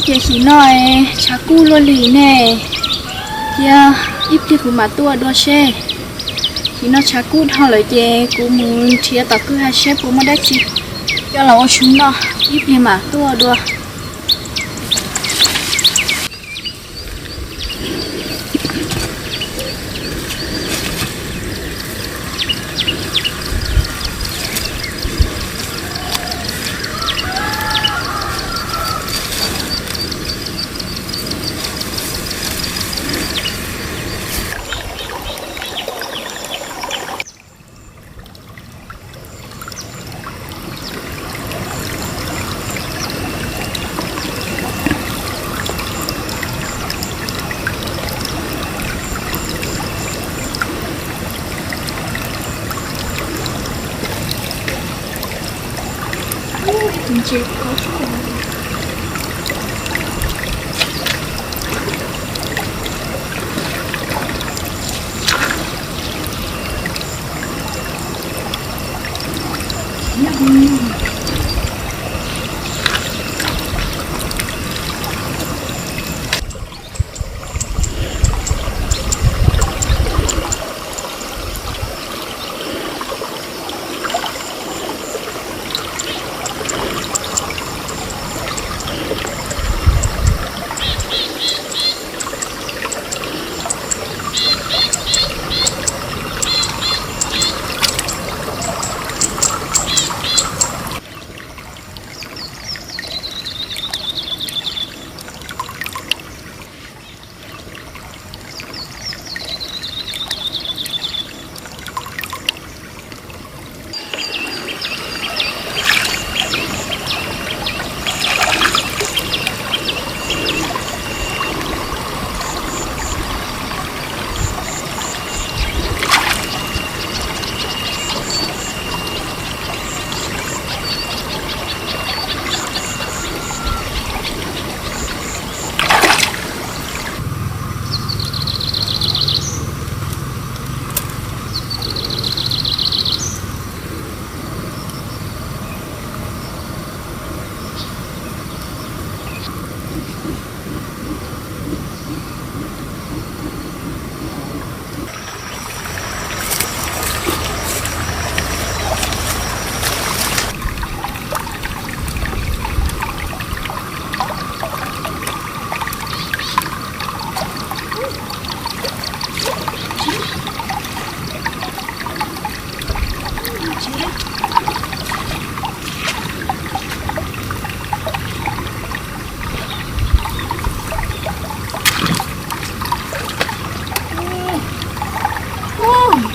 Ces sim no tshav kub luaj li ne, cia ib pliag kuv mam tuaj dua seb. Sim no tshav kub dhau lawm ces kuv mus nrhiav tom kwj ha seb puas muaj dab tsi coj los ua su noj, ib pliag mam tuaj dua.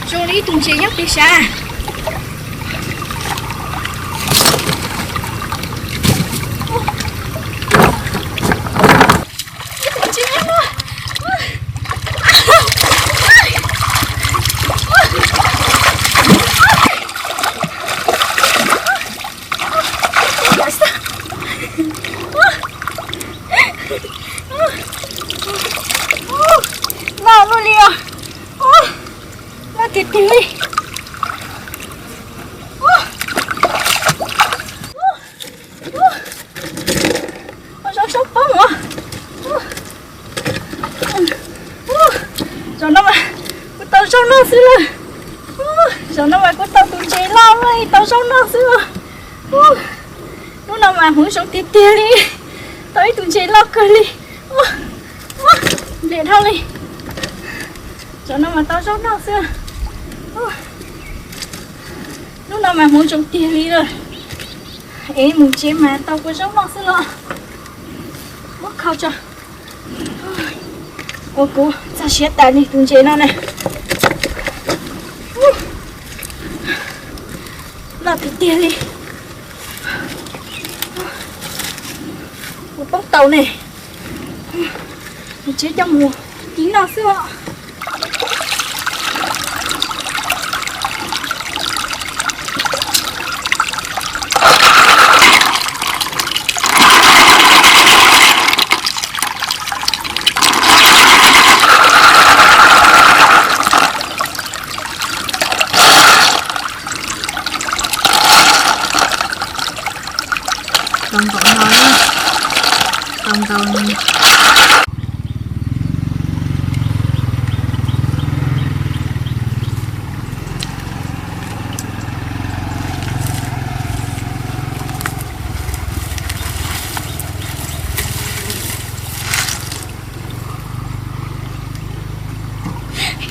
Zoo li ib tug ntses nyob pem sab. Loj luaj li os. Loj tiag tiag li. Ua zaub sab poob os. Zaum no mas kuv tau zaub noj xwb lawm. Zaum no mas kuv tau tus ntses loj lawm, tau zaub noj xwb os. Hnub no mas hmoov zoo tiag tiag li, tau ib tug ntses loj kawg li. Nplej dhau li. Zaum no mas tau zaub noj xwb. Hnub no mas hmoov zoo tiag li lawm. Es mus tsev mas tau kua zaub noj xwb los. Muab kho tso. Ua kuv txog siav tas li tus ntses no na. Loj tiag tiag li. Ua poob tau ne. Mus tsev coj mus tiv noj xwb os. Tau npaum no, tau Tau.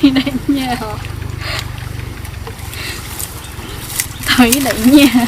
Ib daim nyiaj os. Tau ib daim nyiaj.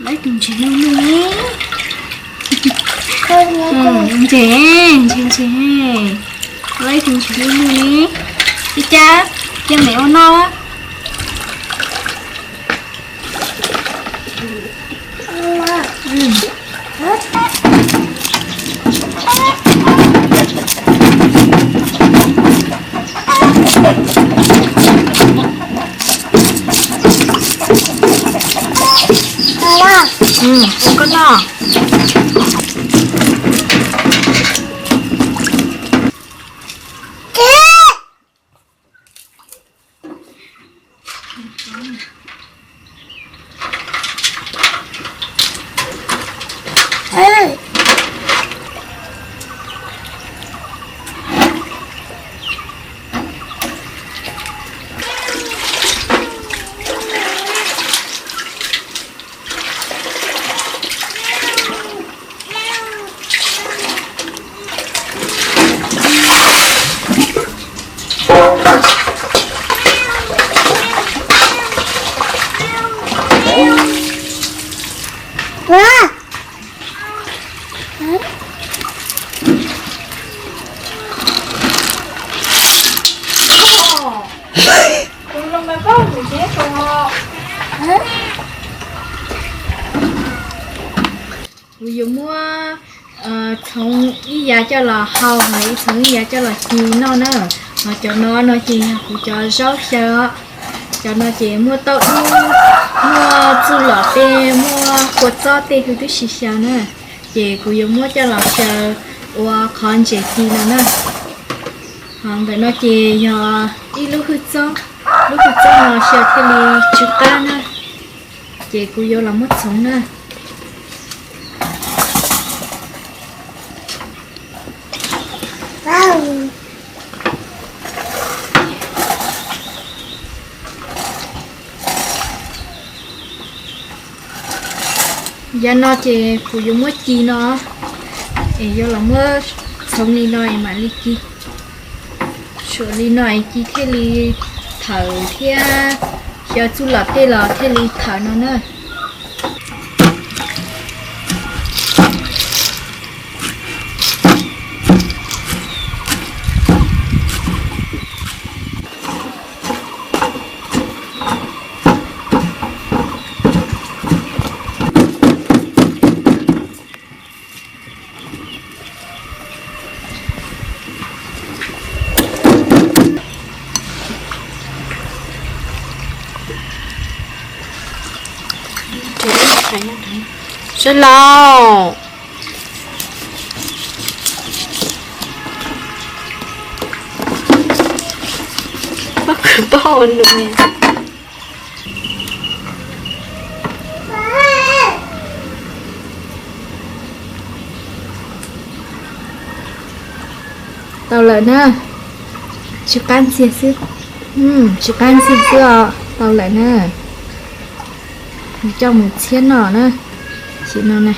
Laib tus ntses lug lug ne. Ntses, ntses, ntses. Laib tus ntses lug lug ne. Ib cab, cia mem ua noj. Ua koj noj. Kuv yuav muab txhoov ib yav coj los hau, ho ib txhoov ib yav coj los ci noj na. Ho cov no no ces yog kuv cov zaub xyaw os. Cov no ces muaj tauj dub, muaj txuj lom tej, muaj kua txob tej, kuv twb tsis xyaw na. Ces kuv yuav muab coj los xyaw ua qhov ntses ci no na. Ho ntawm no ces yog ib lub hwj txob, lub hwj txob no xyaw thiaj li tsw qab na. Ces kuv yuav los muab txhoov na. Yav no ces kuv yuav muab ci no, es yuav los muab txhoov li no es mam li ci. Suam li no es ci thiaj li thawm thiab, xyaw txuj lom tej los thiaj li thawm no na. Sawv los, pob kws pob ua nws. Tau lawm na, tsw qab ntxiag xwb, tsw qab ntxiag xwb os, tau lawm na. Coj mus txhiab noj na, sim no na.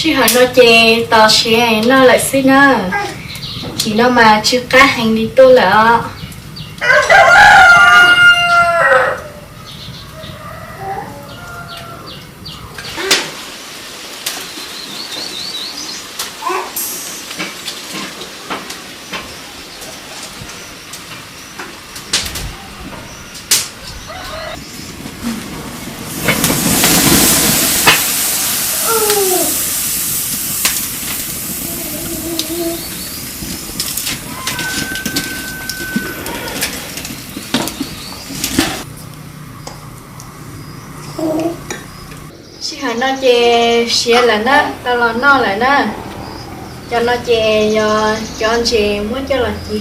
Sij hawm no ces tos siav noj lawm xwb na. Chim no mas tsw qab heev li tuaj lawm os. Sij hawm no ces siav lawm na, tau los noj lawm na. Cov no ces yog cov ntses muab coj los ci,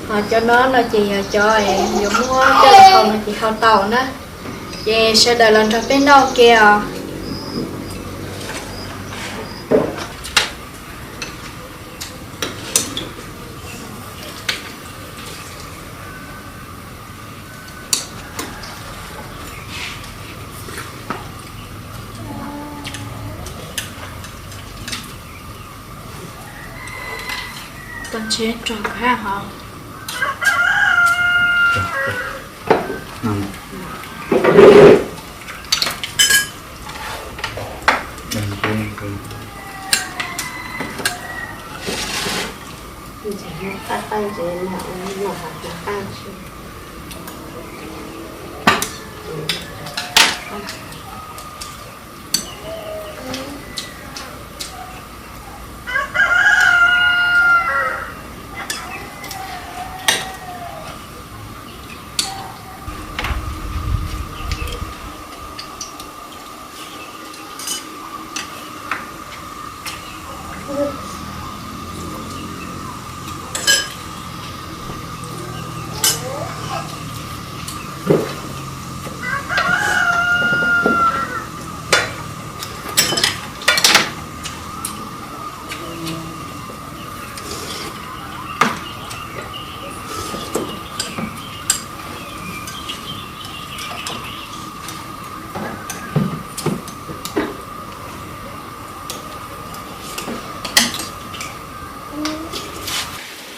ho cov no no ces yog cov yuav muab coj los hau no ces hau tau na. Ces sawv daws los nrog peb noj ua ke os. Tau ntses rog kag hov.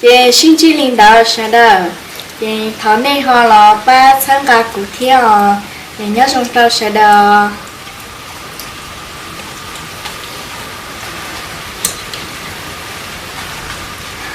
Ces sib ntsib li ntawd sawv daws, ces thov nej ho los pab txhawb nqa kuv thiab os. Ces nyob zoo rau sawv daws.